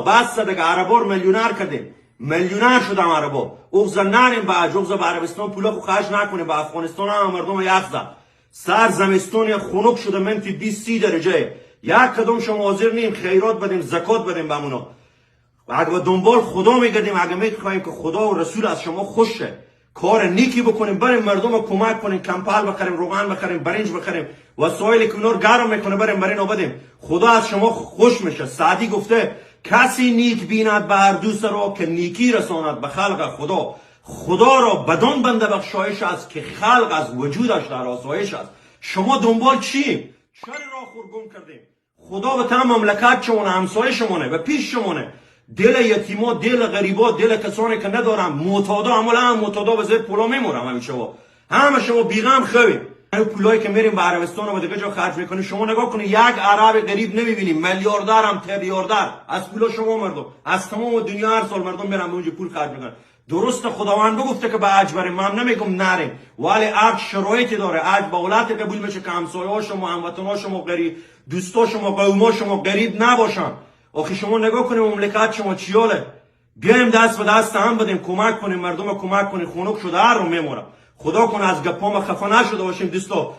بس دیگه. عربا رو میلیونر کردیم، میلیونر شدم عربا. اوغزا نریم به حج، اوغزا به عربستان پولا خو خرج نکنیم. به افغانستان هم مردم یخ زد. سر زمستون خنک شده، منفی 20 30 درجه. یک کدوم شما حاضر نیم خیرات بدیم، زکات بدیم بمونا. اگه به دنبال خدا میگردیم، اگه میخوایم که خدا و رسول از شما خوش شه، کار نیکی بکنیم، بریم مردم رو کمک کنیم، کمپل بخریم، روغن بخریم، برنج بخریم، وسایلی که اونا رو گرم میکنه، بریم برای اینا بدیم، خدا از شما خوش میشه. سعدی گفته: کسی نیک بیند به هر دوست را که نیکی رساند به خلق خدا. خدا را بدان بنده بخشایش است که خلق از وجودش در آسایش است. شما دنبال چیم؟ چرا راه خور گم کردیم؟ خدا به تمام مملکت شما، همسایه شمانه و پیش شمانه. دل یتیما، دل غریبا، دل کسانی که ندارن، معتادا، عملا هم معتادا به زیر پولا میمورم. همین شما همه شما بیغم خویم. این پولایی که میریم به عربستان و به دیگه جا خرج میکنیم، شما نگاه کنید، یک عرب غریب نمیبینیم، میلیاردر هم تریاردر از پولا شما مردم. از تمام دنیا هر سال مردم میرن به اونجا پول خرج میکنن. درست خداوند بگفته که به حج بریم، من نمیگم نریم، ولی حج شرایطی داره. حج با حالت قبول میشه که همسایه ها شما، هموطن شما غریب، دوستا شما، قوما شما غریب نباشن. آخه شما نگاه کنیم مملکت شما چیاله. بیایم دست به دست هم بدیم، کمک کنیم مردم، کمک کنیم. خنک شده، هر رو میمورم. خدا کنه از گپام خفه نشده باشیم دوستا.